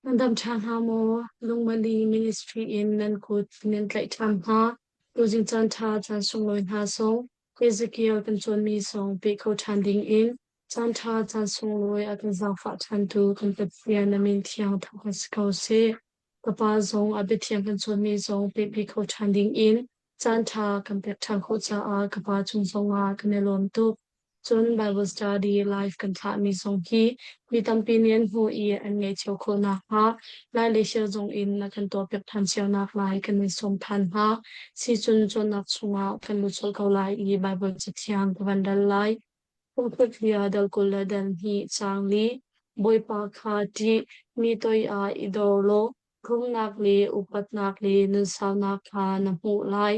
Nan dam ṭha hna maw? Lungmali Ministry in nan kut nan tlaih ṭhan hna. Tuzing caan ṭha caan sunglawi hna zong Ezekiel kan cawnmi zong peh kho ṭhan dingin caan ṭha caan sunglawi a kan zaangfah ṭhantu kan Pathian na min thiang thangṭhat si ko seh. Ka pa zong a biathiang kan cawnmi zong pehpi kho ṭhan dingin caan ṭha kan pek ṭhan khawh caah ka pa cung zongah kan i lawm tuk. Cun Bible study live kan thlahmi zong hi mi tampi nih an hmuh i an ngaih cio khawh nakhnga Lai le Shia zong in na kan tuahpiak ṭhan cio naklai kan in sawm ṭhan hna. Sicun cawnnak chungah kan lut colh ko lai i Bible cathiang ka van ral lai. Phungphut dal 20 le dal hnih caang li Bawipa kha ṭih, mi toi ah i dor law Rumnak le upatnak le nunsaunak kha na hmuh lai.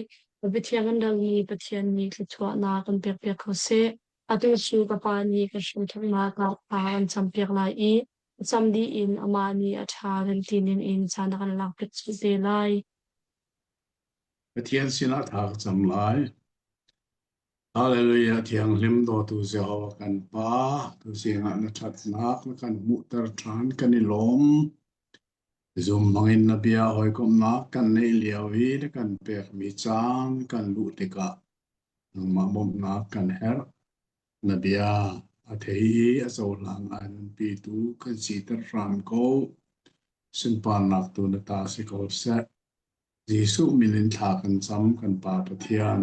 Biathiang kan ralmi Pathian nih thluachuahnak kan pekpiak kho seh. Atu cu ka Pa nih kan hrimhṭhannak ah thla an campiak lai i a cam dih in amah nih a ṭha kan ti ning in caan a kan lakpiak chih te lai. Pathian sinah thla ka cam lai. Hallelujah thianghlim dawtu Jehovah kan Pa, tuzing ah na ṭhatnak na kan hmuhter ṭhan kan i lawm. Zum bangin na bia hawikomhnak kan neih lio i na kan pekmi caan kan luh tikah nangmah bawmhnak kan herh. Na bia a thei i a cohlang a nunpitu kan siter hram ko. Sunparnak tu na ta si ko seh. Jesuh min in thla kan cam kan Pa Pathian.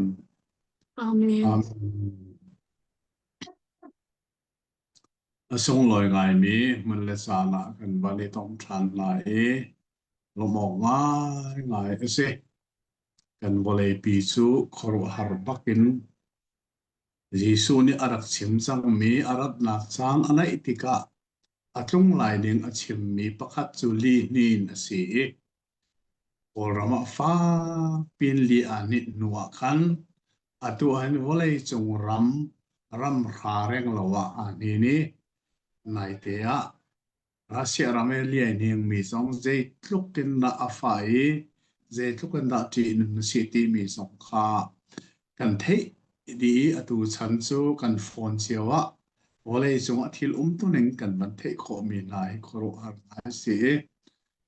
Amen. Amen. A sunglawi ngaimi hmun le caan ah kan van i tong ṭhan hna i lawmh awk ngaingai a si. Kan vawleipi cu khuaruahhar bakin Jesuh nih a rak chim cangmi a ratnak caan a naih tikah a tlung lai ding a chimmi pakhat cu lihnin a si i Kawlram ah fakpi in li aa hninh hnu ah khan atu ahhin vawleicung ram ramhra renglo ah aa hnin i naite ah Russia ram i liaihniangmi zong zeitluk in dah a fah i zeitluk in dah ṭihnun a si timi zong kha kan theih dih i atu chan cu kan phone cio ah vawleicung ah thil umtuning kan van theih khawhmi hna hi khuaruahhar ngai a si i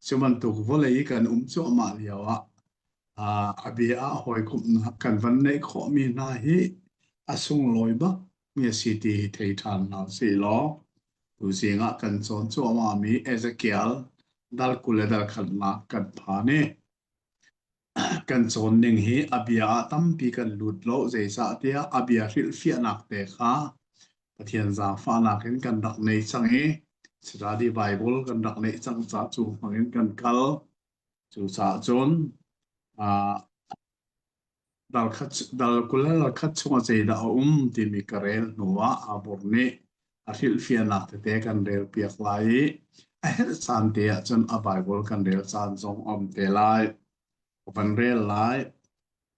Cu bantuk vawlei i kan um cuahmah lio ah a bia ah hawikomhnak kan van neih khawhmi hna hi a sunglawi bak mi a si ti hi thei ṭhan hna usih law tuzing ah kan cawn cuahmahmi Ezekiel dal 20 le dal khatnak kan phan i kan cawn ning hi a bia ah tampi kan lut lo zeicahtiah a bia hrilhfiahnak te kha Pathian zaangfahnak in kan rak nei cang i Study Bible kan rak neih cang caah cu hmang in kan kal. Cucaah cun uh, dal khat dal 20 le dal khat chungah zeidah a um timi ka rel hnuah Abur nih a hrilhfiahnak tete kan rel piak lai i a herh caan te ahcun a Bible kan rel caan zong a um te lai. Ka van rel lai.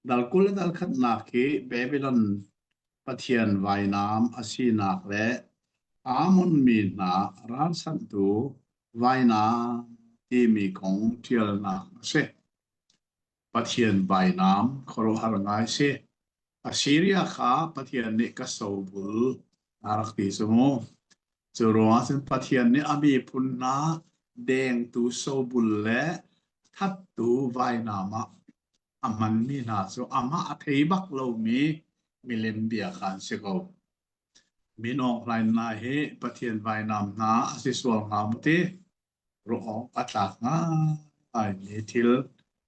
Dal 20 le dal khatnak hi Babylon pathian vainam a sinak le Ammon mi hna ralchanhtu vainam timi kong ṭialnak a si. Pathian vainam khuaruahhar ngai si. Assyria kha Pathian nih ka sobul a rak ti cu mu. Cu ruangah cun Pathian nih a miphun hna dengtu sobul le thattu vainam ah a hmanmi hna cu amah a thei bak lomi milem bia kha an si ko. Min Aung Hlaing hna hi Pathian vainam hna a si sual hnga maw ti? Ruah awk a tlak ngaimi thil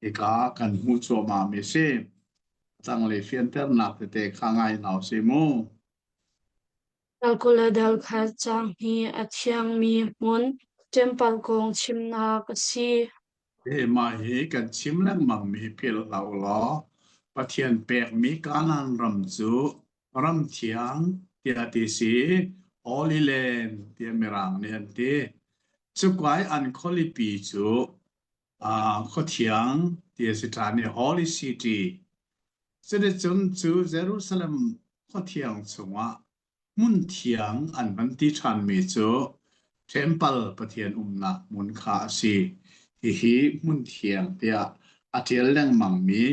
hika kan hmuh cuahmahmi a si. A tanglei fianternak tete kha ngai hna usih mu. Alcohol kha caang hi a thiangmi hmun ṭempal kong chimnak a si. Hi mah hi kan chim lengmangmi philh hlah u law Pathian pekmi Kanaan ram cu ram thiang tiah ti si Holy Land tiah Mirang nih an ti. Cuka i an khualipi cu uh, khuathiang ti a si ṭhan i Holy City. Cuticun cu Jerusalem khuathiang chungah Hmunthiang an van ti ṭhanmi cu ṭempal Pathian umnak hmun kha a si. Hihi hmunthiang tiah a ṭial lengmangmi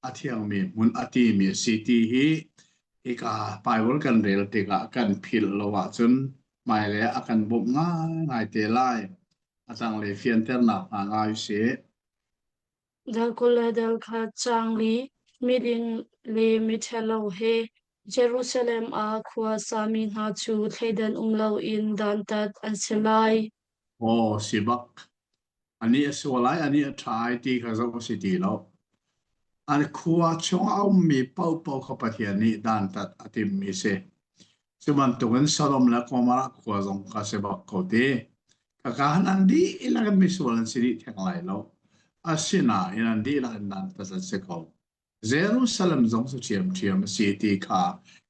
a thiangmi hmun a timi a si ti hi hika Baibal kan rel tikah kan philh lo ahcun hmailei ah a kan bawmh ngaingai te lai. A tanglei fianternak hna ngai usih. Dal 20 le dal khat caang li miding le miṭhalo he Jerusalem ah khua sami hna cu thleidan um loin dantat an si lai. Aw si bak. Anih a sual ai, anih a ṭha ai ti kha zoh a si ti lo. An khua chung a ummi paohpaoh kha Pathian nih dantat a timhmi a si. Cu bantukin Sodom le Gomorrah khua zong kha si bak ko ti. Khaka han an dihlak in misual an si dih theng lai lo. Asinain an dihlak in dantat an si ko. Jerusalem zong cu ṭhiamṭhiam a si ti kha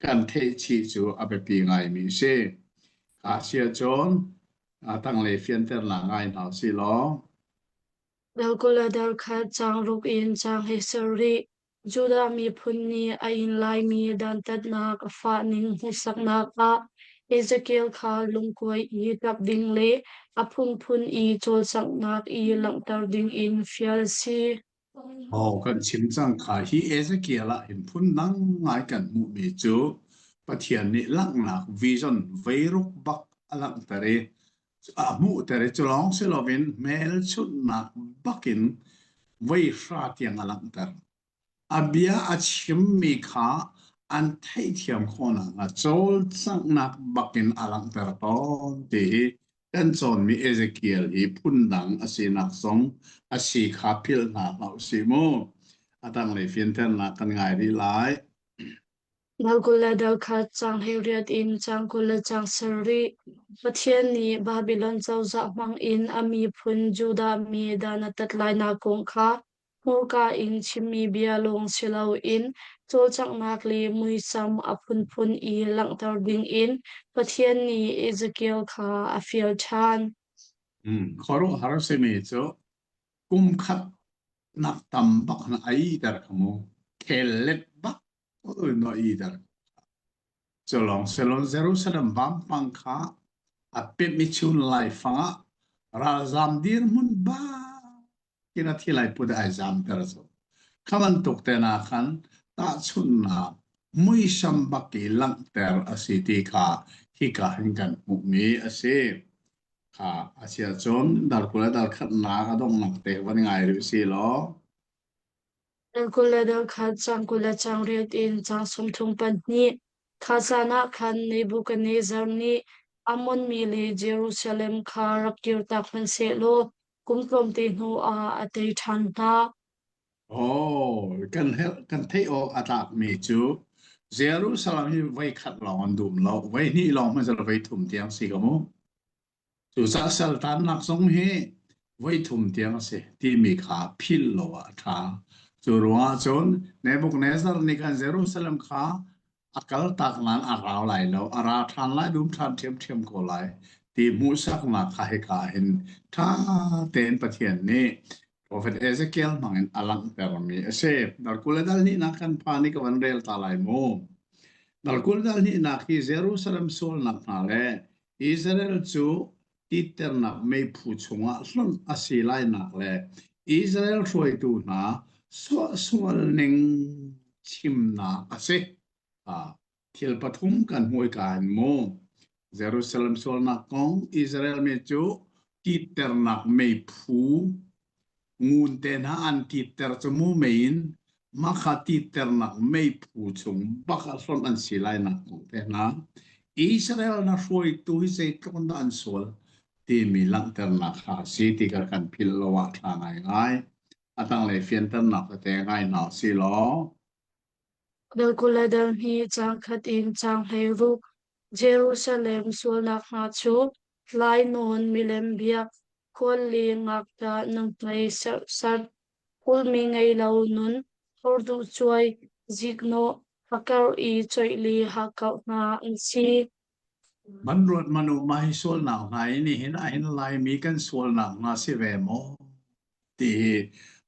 kan theih chih cu a biapi ngaimi a si. Kha si ahcun a tanglei fianternak ngai hna usih law. Dal kha caang ruk in caang hei ser rih. Judah miphun nih a in laimi dantatnak a fahning hmuhsaknak ah Ezekiel kha lungkuai i ṭap ding le a phunphun i cawlcanghnak i langhter dingin fial a si. Aw kan chim cang kha hi Ezekiel ah hin phundang ngai kan hmuhmi cu Pathian nih langhnak vision veiruk bak a langhter i a hmuhter i cu lawng si loin hmelchunhnak bakin veihra tiang a langhter. A bia a chimmi kha an theihthiam khawh nakhnga cawlcanghnak bakin a langhter tawn ti hi kan cawnmi Ezekiel hi phundang a sinak zong a si kha philh hna hlah usih mu. A tanglei fianternak kan ngai rih lai. Dal 20 le dal khat caang 18 in caang 20 le caang sarih. Pathian nih Babilon cozah hmangin a miphun Judah mi dan a tat lainak kong kha Hmurka in chimmi bia lawng si loin cawlcanghnak le muisam a phunphun i langhter dingin Pathian nih Ezekiel kha a fial ṭhan. Khuaruahhar simi cu kum khat nak tam bak na ai ter kha mu. Khel let bak na i ter. Cu lawng silon Jerusalem vampang kha a pemh i chun laifang ah ralzam dirhmun bak in a thi lai put ai zamter cu. Kha bantuk te na khan tahchunhnak muisam bak i langhter a si ti kha hika hin kan hmuhmi a si. Kha a si ahcun dar 20 le dar khatnak a donghnak te van ngai rih si law. Dal 20 le dal khat, caang 20 le caang riat in caang 32. Kha caan ah khan Nebuchadnezzar nih Ammon mi le Jerusalem kha rak kirtak hmanhsehlaw kum tlawmte hnuah a tei ṭhan hna. Oh, kan herh kan theih awk a tlakmi cu Jerusalem hi voi khat lawng an dum lo, voi hnih lawng hmanh voi thum tiang si ka mu. Cucaah saltannak zong hi voi thum tiang a si timi kha philh lo ah a ṭha. Cu ruangah cun Nebuchadnezzar nih khan Jerusalem kha a kaltak nain a rau lai lo, a ra ṭhan lai, dum ṭhan ṭhiamṭhiam ko lai ti hmuhsaknak kha hika hin ṭha tein Pathian nih Profet Ezekiel hmangin a langhtermi a si. Dal 20 le dal hnihnak kan phan i ka van rel ta lai mu. Dal 20 dal hnihnak hi Jerusalem sualnak hna le Israel cu titternak meiphu chungah hlonh a si lainak le Israel hruaitu hna suahsual ning chimnak a si. Thil pathum kan hmuika in mu. Jerusalem sualnak kong Israel mi cu titternak meiphu Ngun te hna an titter cu mu mei in mah kha titternak meiphu chung bak ah hlonh an si lainak kong te hna Israel na hruaitu hi zeitluk in dah an sual timi langhternak kha a si ti kha kan philh lo ah ṭha ngaingai. A tanglei fianternak tete ngai hna usih law. Dal 20 le dal hnih caang khat in caang 16 Jerusalem sualnak hna cu lainawn, milem biak, khual le ngakṭah nuhmei serhsat, kulhmi ngei lo nun, horduh cuai, ziknawh, a karh i coih le hakkauh hna an si. Man ruat man u mah hi sualnak hna hi nihin ah hin Laimi kan sualnak hna si ve maw? Ti hi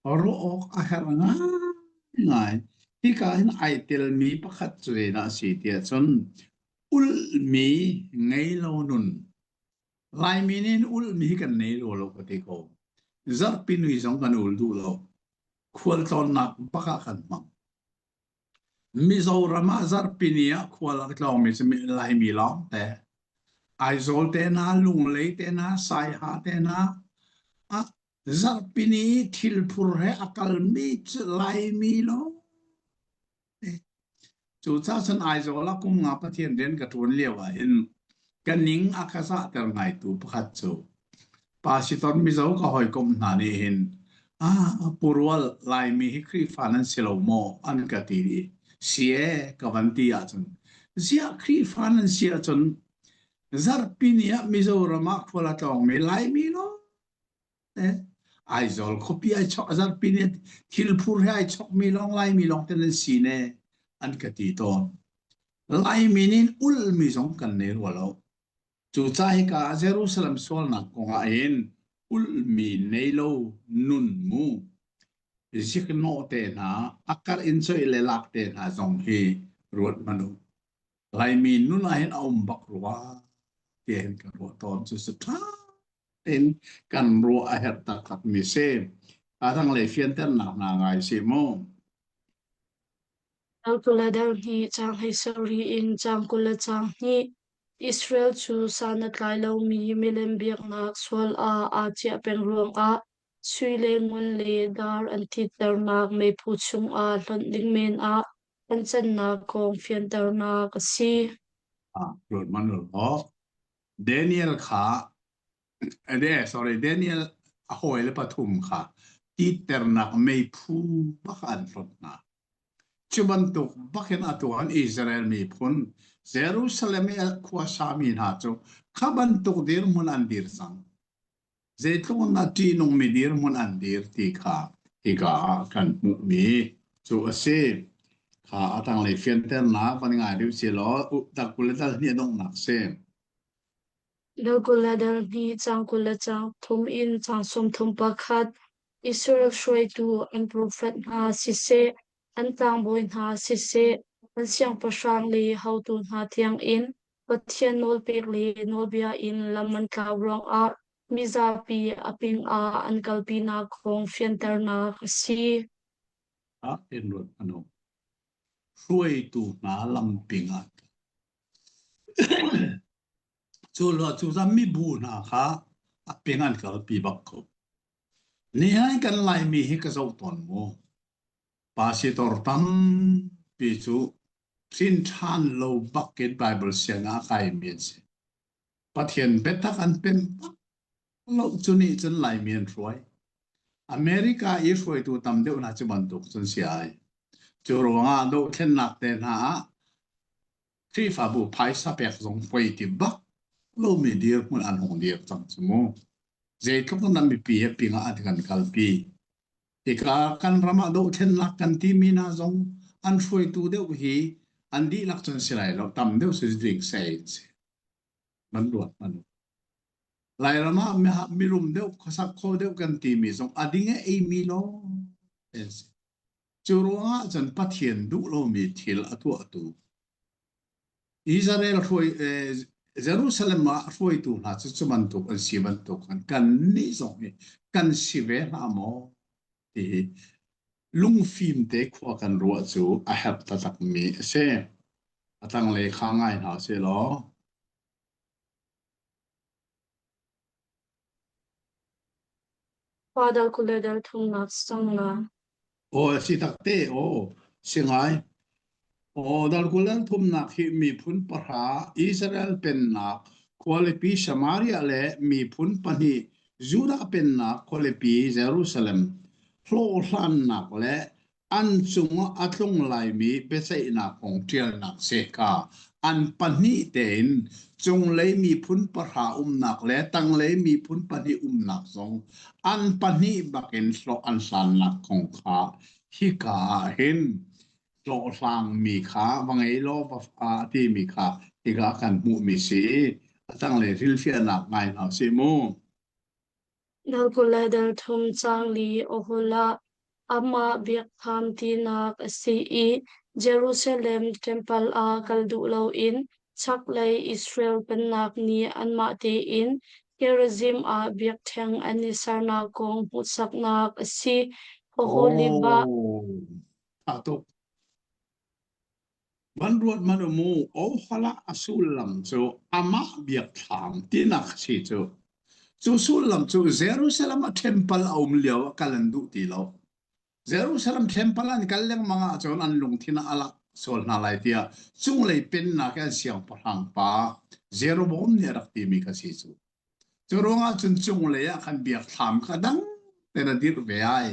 ruah awk a herh ngaingai. Hika hin ai telmi pakhat cu zeidah a si tiah cun ulhmi ngei lo nun. Laimi nih hin ulhmi hi kan nei lo lo ka ti ko. Zarhpi ni zong kan ul duh lo. Khualtlawnnak bak ah kan hmang. Mizoram ah zarhpi ni ah khual a tlawngmi cu Laimi lawngte. Aizawl te hna, Lunglei te hna, Saiha te hna. Ah, zarhpini thilphur he a kalmi cu Laimi lawng Cucaah cun Aizawl ah kum nga Pathian rian ka ṭuan lio ah hin ka ning a ka zahter ngaitu pakhat cu Pasitor Mizo ka hawikom hna nih hin ah Pu Rual Laimi hi Khrihfa nan si lo maw an ka ti i si ee ka van ti ahcun ziah Khrihfa nan si ahcun zarhpi ni ah Mizoram ah khual a tlawngmi Laimi lawng Aizawl khuapi ai chok zarhpi ni thilphur he ai chokmi lawng Laimi lawng te nan si ne an ka ti tawn. Laimi nih ulmi zong kan nei rua lo. Cucaah hika ah Jerusalem sualnak kong ah hin ulmi nei lo nun mu ziknawh te hna a karh in coih le lak te hna zong hi ruat hmanh u. Laimi nun ah hin a um bak rua tiah hin ka ruah tawn. Cucu ṭha tein kan ruah a herh taktakmi si. A tanglei fianternak hna ngai si mu. Alkuladar nih caang hlei sarih in caang 20 le caang hnih Israel cu san a tlai lomi milem biaknak sual ah aa ciah peng ruangah sui le ngun le dar an thitternak meiphu chungah hlonh ding men ah an cannak kong fianternak a si. Ah, ruat man law Daniel kha de sorry Daniel a hawile pathum kha titternak meiphu bak an hlawt hna. Cu bantuk bakin atu an Israel miphun Jerusalem i khuasami hna cu kha bantuk dirhmun an dir cang. Zeitluk in dah ṭihnungmi dirhmun an dir ti kha hika ah kan hmuhmi cu a si. Kha a tanglei fianternak van ngai deuh si law dal 20 le dal hnih a donghnak si. Dal 20 le dal hnih, caang 20 le caang thum in caang 31 Israel hruaitu an profet hna siseh, an tlangbawi hna siseh, an siangpahrang le hotu hna tiangin Pathian nawlpek le nawlbia in lam an tlau ruangah mizapi a pingah an kalpinak kong fianternak a si. Ah, in ruat anu. Hruaitu hna lamping ah cu lo cu zam mibu hna kha a ping an kalpi bak ko. Ni hai kan Laimi hi ka zoh tawn mu. Pasitor tampi cu hrin ṭhan lo bak in Bible siang ah a kaimi an si. Pathian biatak an pem bak lo cu nih cun Laimi an hruai. America i hruaitu tam deuh hna cu bantuk cun si ai. Cu ruangah dohthlennak te hna ah Khrihfabu phaisa pek zong poi ti bak lomi dirhmun an hung dir cang cu mu. Zeitluk in dah mipi he pingah an kan kalpi. Hika kan ram ah dohthlennak kan timi hna zong an hruaitu deuh hi an dihlak cun si lai lo, tam deuh si ding sei in si. Man ruat hmanh u. Lairam ah mirum deuh, khuasak kho deuh kan timi zong a ding a eimi lawng an si. Cu ruangah cun Pathian duh lomi thil a tuahtu Israel hruai Jerusalem ah hruaitu hna cu cu bantuk an si bantuk khan kannih zong hi kan si ve hlah maw ti hi lungfim te khua kan ruah cu a herh taktakmi a si. A tanglei kha ngai hna seh law. Father kuledar thumnak sangla. Aw a si takte aw si ngai. Aw dalkulan thumnak hi miphun pahra Israel pennak khualipi Samaria le miphun pahnih Judah pennak khualipi Jerusalem hlawhhlannak le an cungah a tlung laimi biaceihnak kong ṭialnak sehka an pahnih tein cunglei miphun pahra umnak le tanglei miphun pahnih umnak zong an pahnih bakin hlawh an hlannak kong kha hika ah hin hlawhhlangmi kha va ngei law va fa timi kha hika kan hmuhmi si i a tanglei hrilhfiahnak ngai hna usih mu. Dal 20 le dal thum caang li Oholah amah biakthlam tinak a si i Jerusalem ṭempal ah kal duh loin chaklei Israel pennak nih anmah tein Gerizim ah biakṭheng an i sernak kong hmuhsaknak a si. Oholibah Oh, tha tuk. Van ruat hmanh u mu, Oholah a sullam cu amah biakthlam tinak a si cu. Cu sullam cu Jerusalem a temple a um lio ah kal an duh ti lo. Jerusalem temple an kal lengmang ahcun an lungthin ah a lak sual hna lai tiah cunglei pennak i an siangpahrang pa Jeroboam nih a rak timi kha si cu. Cu ruangah cun cunglei ah khan biakthlam kha dang tein a dirh ve ai.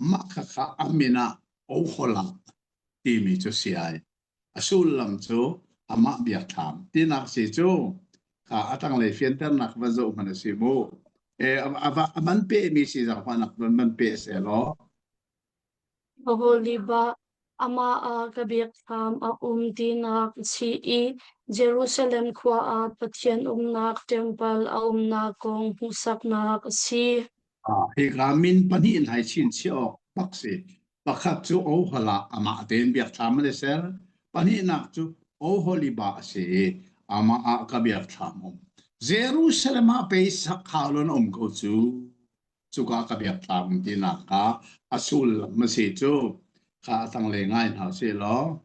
Mah khakha a min ah Oholah timi cu si ai. A sullam cu amah biakthlam tinak si cu kha a tanglei fianternak va zoh hmanh a si mu. E, a, a, a van pehmi si zaangfahnak van van peh seh law. Oholibah amah ah ka biakthlam a um tinak a si i Jerusalem khua ah Pathian umnak ṭempal a umnak kong hmuhsaknak a si. Hika min pahnih in hai chinchiah awk bak si. Pakhat cu Oholah amah tein biakthlam an i ser. Pahnihnak cu Oholibah a si i amah ah ka biakthlam um. Jerusalem ah pei sakhaul an um ko cu. Cuka ka biakthlam um tinak kha a sullam a si cu. Kha a tanglei ngai hna sih law.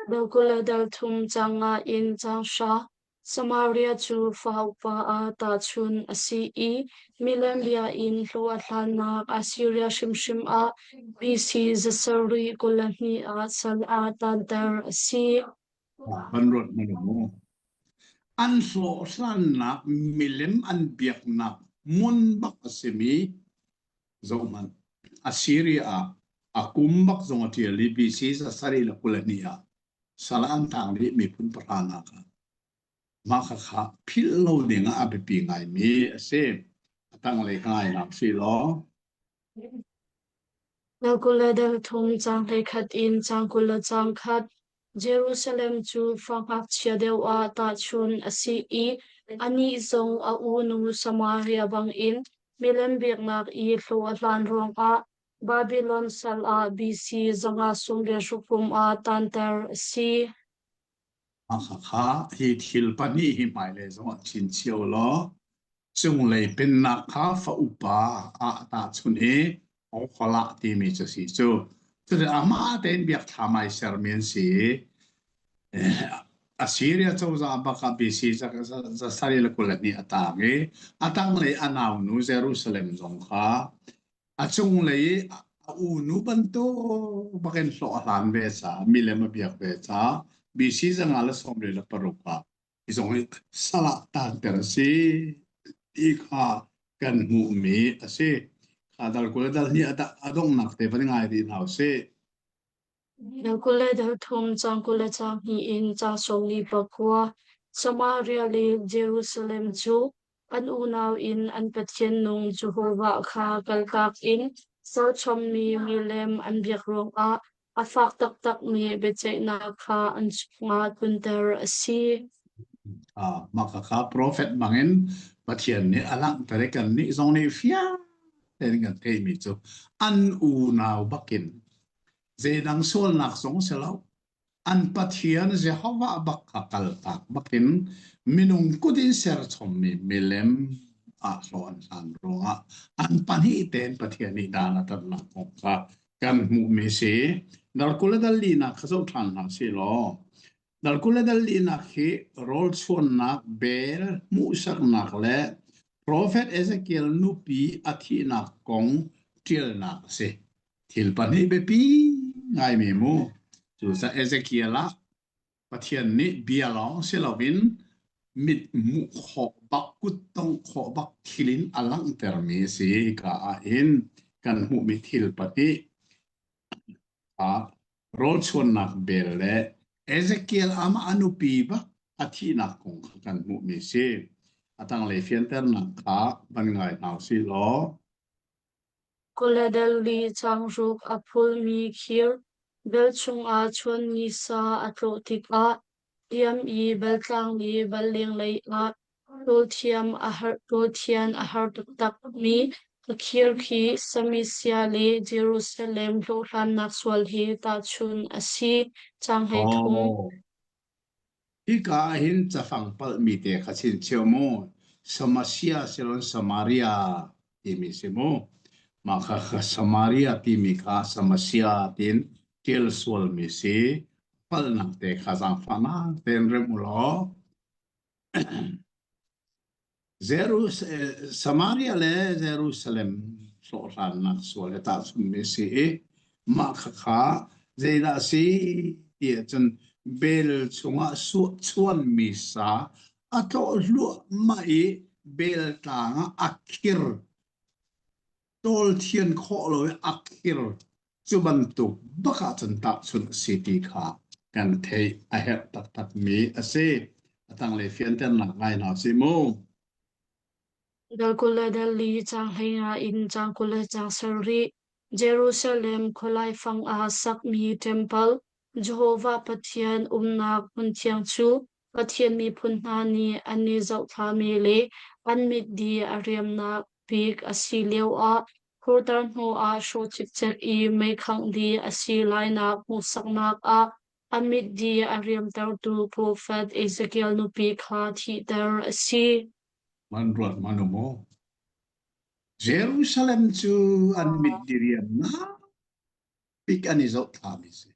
Dal dal thum cang nga in cang hra Samaria cu fa upa ah tahchunh a si i milem bia in hlawh a hlannak Assiria hrimhrim ah BC 722 ah sal ah taanter a si. Van ruat hmanh u. An hlawhhlannak milem an biaknak hmun bak a simi zohhmanh. Assyria ah a kum bak zong a ṭial i BC 722 ah sal an tang dih miphun pahra nak ah mah khakha philh lo ding ah a biapi ngaimi a si. A tanglei ka ngainak si law. Dal 20 le dal thum caang 11 in caang 21 Jerusalem cu fa ngakchia deuh ah tahchunh a si i anih zong a unu Samaria bangin milem biaknak i hlawh a hlan ruangah Babilon sal ah BC 596 kum ah taanter a si. Hakha hi thil pahnih hi hmailei zong ah chin cio law cunglei pennak kha fa upa ah tahchunh i Okolah timi cu si cu. Cuti amah tein biakthlam ai sermi an si i Assyria cozah bak ah BC 722 a tang i a tanglei a naunu Jerusalem zong kha A cunglei i a unu bantuk bakin hlawh a hlan ve caah milem a biak ve caah BC 596 ah hi zong hi sal ah taanter a si ti kha kan hmuhmi a si. Kha dal 20 le dal hnih a donghnak te van ngai rih hna usih. Dal 20 le dal thum, caang 20 le caang hnih in caang 49, Samaria le Jerusalem cu an unau in an Pathian nung Jehovah kha kaltak in serchommi milem an biak ruangah a fak taktakmi biaceihnak kha an cungah tlunter a si. Ah, mah kha profet bangin Pathian nih a langhter i kannih zong nih fiang tein kan theimi cu an unau bakin Zeidang sualnak zong si lo. An Pathian Jehovah bak kha kaltak bakin minung kut in serchommi milem ah hlawh an hlan ruangah an pahnih tein Pathian nih dan a tatnak kong kha kan hmuhmi si. Dal 20 le dal linak kha zoh ṭhan hna sih law dal 20 le dal linak hi rawl chuannak, bel hmuhsaknak le Profet Ezekiel nupi a thihnak kong ṭialnak a si. Thil pahnih biapi ngaimi mu. Cucaah Ezekiel ah Pathian nih bia lawng si loin mit hmuh khawh bak, kut tongh khawh bak thil in a langhtermi a si. Hika ah hin kan hmuhmi thil pahnih ah rawlchuannak bel le Ezekiel amah a nupi bak a thihnak kong kha kan hmuhmi a si. A tanglei fianternak kha van ngai hna usih law. Kawladali changruk a phulmi khir bel chungah chuanmi sa a tlawh tikah hliam i beltlang le balleng lei ah rawlthian a har taktakmi a khir khi Samaria le Jerusalem hlawhhlannak sual he tahchunh a si. Caang 13. Oh. Hika ah hin cafang palhmi te kha chinchiah mu. Samasia siloin Samaria timi si mu. Mah kha kha Samaria timi kha Samasia tiin ṭial sualmi si. Palhnak te kha zaangfahnak tein remh u law. Samaria le Jerusalem hlawhhlannak sual he tahchunhmi a si i mah khakha zeidah a si ti ahcun bel chungah chuanmi sa a tlawh hluahmah i bel tlang ah a khir ṭawl thian khawh lo i a khir cu bantuk bak ahcun tahchunh a si ti kha kan theih a herh taktakmi a si. A tanglei fianternak ngai hna sih mu. Dal 20 le dal li caang 15 in caang 20 le caang 70 Jerusalem khualaifang ah sakmi ṭempal, Jehovah Pathian umnak hmunthiang cu Pathian miphun hna nih an i zohthlami le an mit di a riamnak bik a si lioah hurter hnuah hrawh cikcek i mei khangh dih a si lainak hmuhsaknak ah a mit di a riamtertu profet Ezekiel nupi kha thihter a si. Man ruat man um u. Jerusalem cu an mit diriamnak bik an i zohthlami si.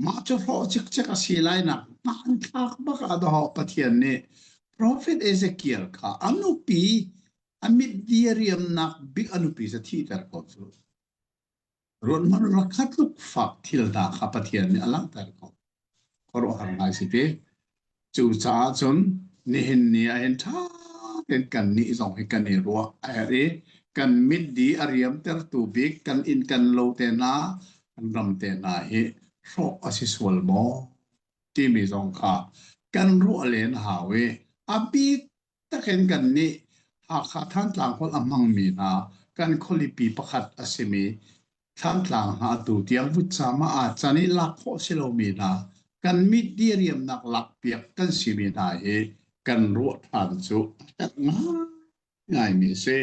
Mah cu hlawh cikcek a si lainak hmanthlak bak ah dawh Pathian nih profet Ezekiel kha a nupi a mit diriamnak bik a nupi cu thihter ko cu. Ruathmanh rakha tluk fak thil hna kha Pathian nih a langhter ko. Khuaruahhar ngai si ti. Cucaah cun nihin ni ah hin ṭha tein kannih zong hi kan i ruah a herh i kan mit di a riamtertu bik kan inn kan lo te hna, kan ram te hna hi hrawh a si sual maw timi zong kha kan ruah len a hau i a bik takin kannih Hakha Thantlang holh a hmangmi hna kan khualipi pakhat a simi Thantlang hna atu tiang vutcaam ah aa can i lak khawh si lomi hna kan mit diriamnak lakpiak kan simi hna hi kan ruah ṭhan cu a herh ngaingaimi a si.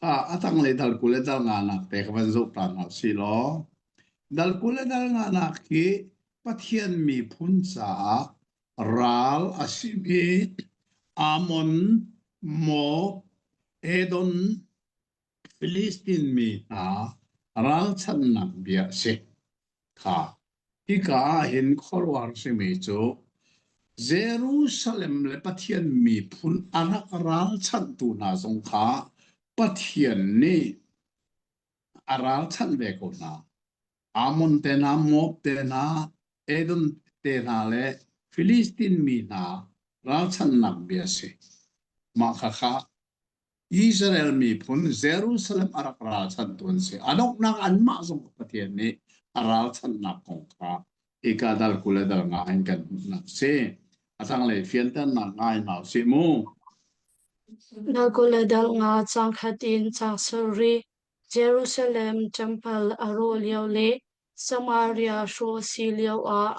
Kha a tanglei dal 20 le dal nganak te ka van zoh ta hna usih law dal 20 le dal nganak hi Pathian miphun caah ral a simi Ammon, Moab, Edom, Filistin mi hna ralchanhnak bia a si. Kha hika ah hin khuaruahhar simi cu Jerusalem le Pathian miphun a rak ralchanhtu hna zong kha Pathian nih a ralchanh ve ko hna. Ammon te hna, Moab te hna, Edom te hna le Filistin mi hna ralchanhnak bia a si. Mah khakha Israel miphun Jerusalem a rak ralchanhtu an si. A donghnak anmah zong Pathian nih a ralchanhnak kong kha hika dal 20 le dal nga in kan hmuhnak a si. A tanglei fianternak ngai hna usih mu. Dal 20 le dal nga caang khat in caang 7 Jerusalem ṭempal a rawh lio le Samaria hrawh a si lioah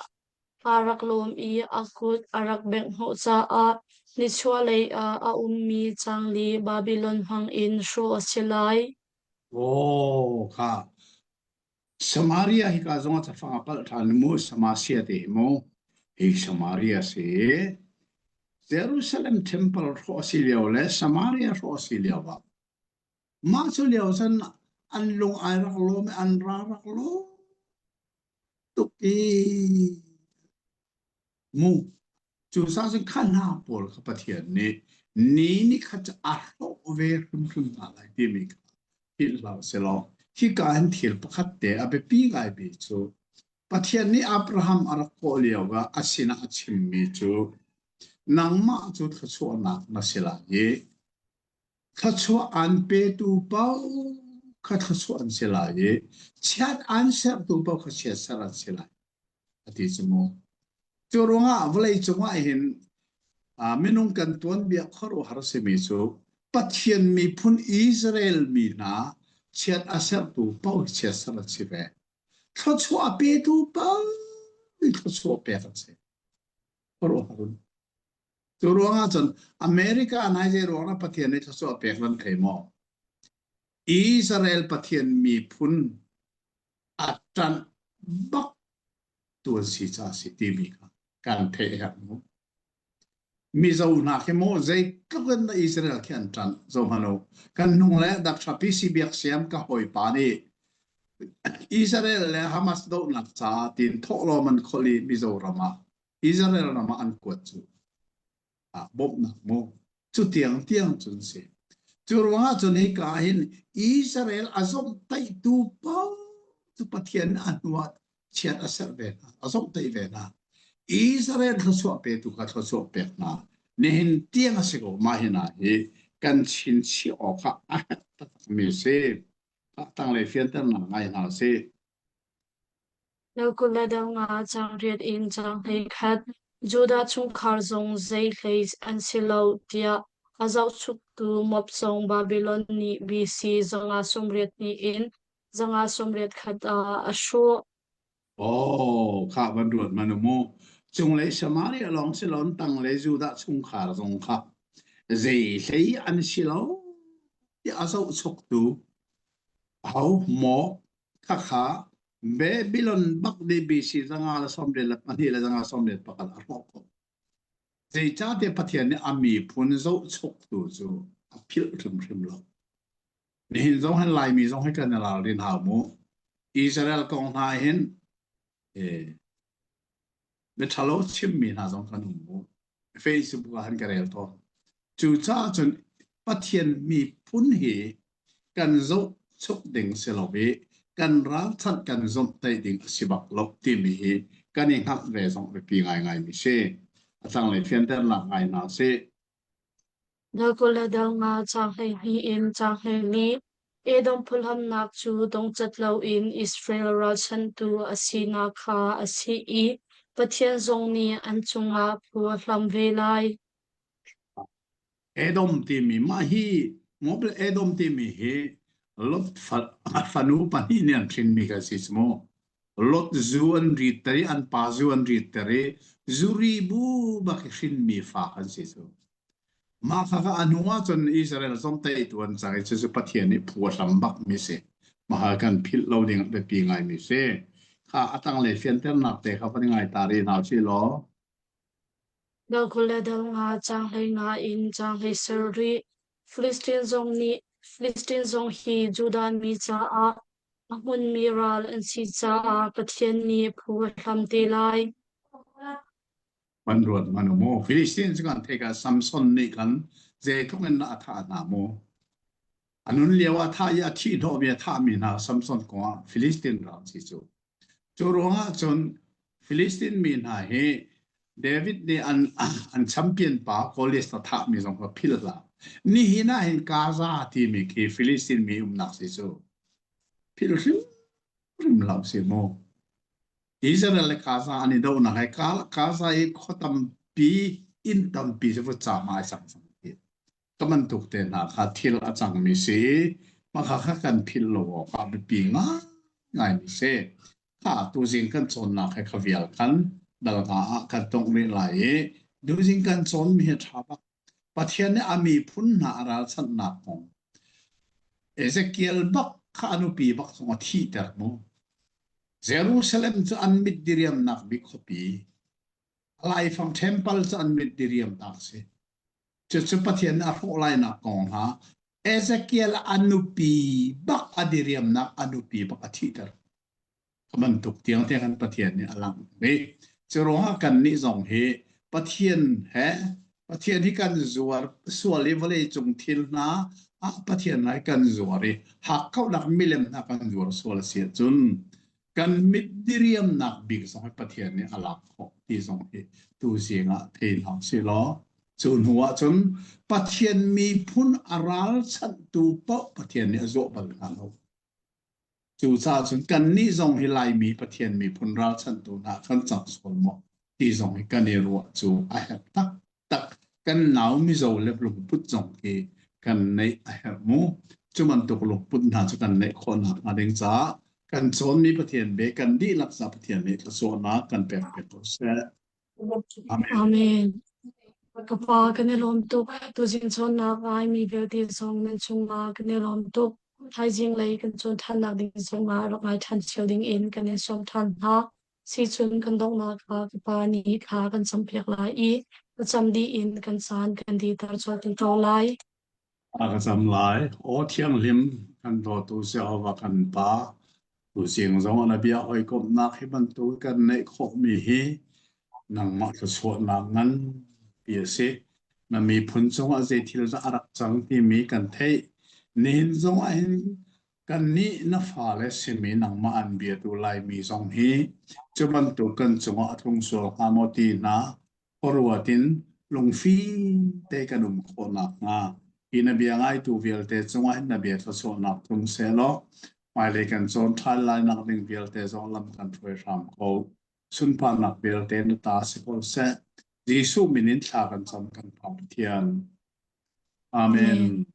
Aa rak lawm i a kut a rak bengh hnawh caah nichuahlei ah a ummi cangli Babilon hmangin hrawh a si lai. Aw kha Samaria hika zong ah cafang a palh ṭhan mu Samasia ti hi mu hi Samaria si Jerusalem temple hrawh a si lio le Samaria hrawh a si lio ah mah cu lio cun an lung ai rak lawm i an ra rak lawm tuk i mu cu sa cun kha hna pawl kha Pathian nih ni ni khat cu a hrawh ve hrimhrim hna lai timi kha philh hlah selaw hika hin thil pakhat te a biapi ngaimi cu Pathian nih Abraham a rak kawh lio ah a sinah a chimmi cu nangmah cu thluachuahnak na si lai i Thluachuah aan petu paoh kha thluachuah an si lai i chiat aan sertu paoh kha chiatser an si lai, a ti cu mu. Cu ruangah vawleicung ah hin minung kan tuanbia khuaruahhar a simi cu Pathian miphun Israel mi hna chiat a sertu paoh hi chiatser an si ve. Thluachuah a petu paoh hi thluachuah pek an si. Khuaruahhar in. Cu ruangah cun America nai zei ruangah Pathian nih thluachuah pek nan thei maw? Israel Pathian miphun a ṭanh bak tu an si caah si timi kha kan theih herh mu. Mizo hna khi maw zeitluk in dah Israel khi an ṭanh zo hmanh u. Kan hnung le Dr. PC Biak Siam ka hawipa nih Israel le Hamas dohnak caah tiin thawhlawm an kholh i Mizoram ah Israel ram ah an kuat cu ah bawmhnak mu. Cu tiang tiang cun si. Cu ruangah cun hika ah hin Israel a zomhtaihtu paoh cu Pathian a hnuah chiat a serh ve hna, a zomhtaih ve hna. Israel thluachuah petu kha thluachuah pek hna. Nihin tiang a si ko mah hi hna hi kan chinchiah awk ah a herh taktakmi a si. Tanglei fianternak ngai hna sih. Dal 20 le dal nga caang riat in caang 11 Judah chungkhar zong zei hlei an si lo tiah a zohchuktu Moab zong Babilon nih BC 582 in 581 ah a hrawh. Oh, kha van ruat man mu. Cunglei Samaria lawng si lon tanglei Judah chungkhar zong kha zei hlei an si lo ti a zohchuktu ho maw khakha Babylon bak nih BC 592 le 591 a hrawh ko. Zeicahtiah Pathian nih a miphun zohchuktu cu a philh hrimhrim lo. Nihin zong hin Laimi zong hi kan i ralrin hau mu. Israel kong hna hin eh, miṭhalo chimmi hna zong kan um mu. Facebook ah han ka rel tawn. Cucaah cun Pathian miphun hi kan zohchuk ding si lo i kan ralchanh kan zomhtaih ding a si bak lo timi hi kan i hngalh ve zong biapi ngaingai mi si. A tanglei fianternak ngai hna si. Dal 20 le dal nga caang 12 in caang 14 Edom phuhlamnak cu dongcat loin Israel ralchanhtu a sinak kha a si i Pathian zong nih an cungah phu a hlam ve lai. Edom timi mah hi Mobile Edom timi hi Lot fanu pahnih nih an hrinmi kha si mu. Lot zu an ritter i an pa zu an ritter i zuri bu bak i hrinmi fa kan si cu. Mah kha a hnu ahcun Israel zong teitu an cang i cucu Pathian nih phu a hlam bakmi si. Mahal kan philh lo ding biapi ngaimi si. Kha a tanglei fianternak te kha van ngai ta rih hna usih law. Dal 20 le dal nga caang 15 in caang 17. Filistin zong nih Filistin zong hi Judah mi caah a hmunmi ral an si caah Pathian nih phu a hlam te lai. Van ruat hmanh u mu. Filistin cu kan theih ah Samson nih khan zeitluk in dah a thah hna mu. A nun lio ah thah i a thih hnawhmi a thahmi hna Samson kong ah Filistin ral si cu. Cu ruangah cun Filistin mi hna hi David nih an, an champion pa Goliath a thahmi zong kha philh hlah. Nihin ah hin Gaza timi khi Filistin mi umnak si cu. Philh hrimhrim hlah si mu. Israel le Gaza an i dohnak he Gaza i khua tampi inn tampi cu vutcaam ah ai cang cang ti. Ka bantuk te hna kha thil a cangmi si i mah kha kan philh lo awk ah biapi ngaingai mi si. Kha tuzing kan cawnnak he kha vial khan dal nga ah kan tongh rih lai i tuzing kan cawnmi hi ṭha bak. Pathian nih a miphun hna a ralchanhnak kong Ezekiel bak kha a nupi bak zong a thihter mu. Jerusalem cu an mit diriamnak bik khuapi. A laifang temple cu an mit diriamnak si. Cucu Pathian nih a hrawh lainak kong hna Ezekiel a nupi bak a diriamnak a nupi bak a thihter. Kha bantuk tiang tiang kan Pathian nih a langh ve. Cu ruangah kannih zong hi Pathian he Pathian hi kan zuar sual i vawlei cung thil hna ah Pathian lai kan zuar i hakkauhnak milem hna kan zuar sual a si ahcun kan mit diriamnak bik zong hi Pathian nih a lak khawh ti zong hi tuzing ah thei hna usih law cu hnu ah cun Pathian miphun a ralchanhtu paoh Pathian nih a zuah bal hna lo. Cucaah cun kannih zong hi Laimi Pathian miphun ralchanhtu hna kan cang sual maw ti zong hi kan i ruah cu a herh taktak. Kan nau Mizo le lungput zong hi kan neih a herh mu. Cu bantuk lungput hna cu kan neih khawh nakhnga ding caah kan cawnmi Pathian be kan dihlak ca Pathian nih thluachuahnak kan pek piak ko seh. Amen. Amen. Ka pa kan i lawm tuk. Tuzing cawnnak ngai mi vialte zong nan chungah kan i lawm tuk. Thaizing lei kan cawn ṭhannak ding zongah rak ngai ṭhan cio ding in kan in sawm ṭhan hna. Sicun kan donghnak ah ka pa nih thla kan campiak lai i thlacam dih in kan caan kan diter colh te ko lai. A ka cam lai. Aw thianghlim kan dawtu Jehovah kan Pa, tuzing zong na bia hawikomhnak hi bantuk kan neih khawhmi hi nangmah thluachuahnak nganpi a si. Na miphun cungah zei thil dah a rak cang timi kan theih. Nihin zongah hin kannih na fale simi nangmah an biatu Laimi zong hi cu bantuk kan cungah a tlung sual hnga maw ti hna khuaruat in lungfim te kan um khawh nakhnga hi na bia ngaitu vialte cungah hin na bia thluachuahnak tlung sehlaw hmailei kan cawn ṭhan lai nak ding vialte zong lam kan hruai hram ko. Sunparnak vialte na ta si ko seh. Jesuh min in thla kan cam kan Pa Pathian. Amen. Amen.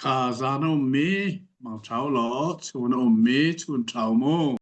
Kha zan a ummi mangṭhau law chun a ummi chun ṭhau mu.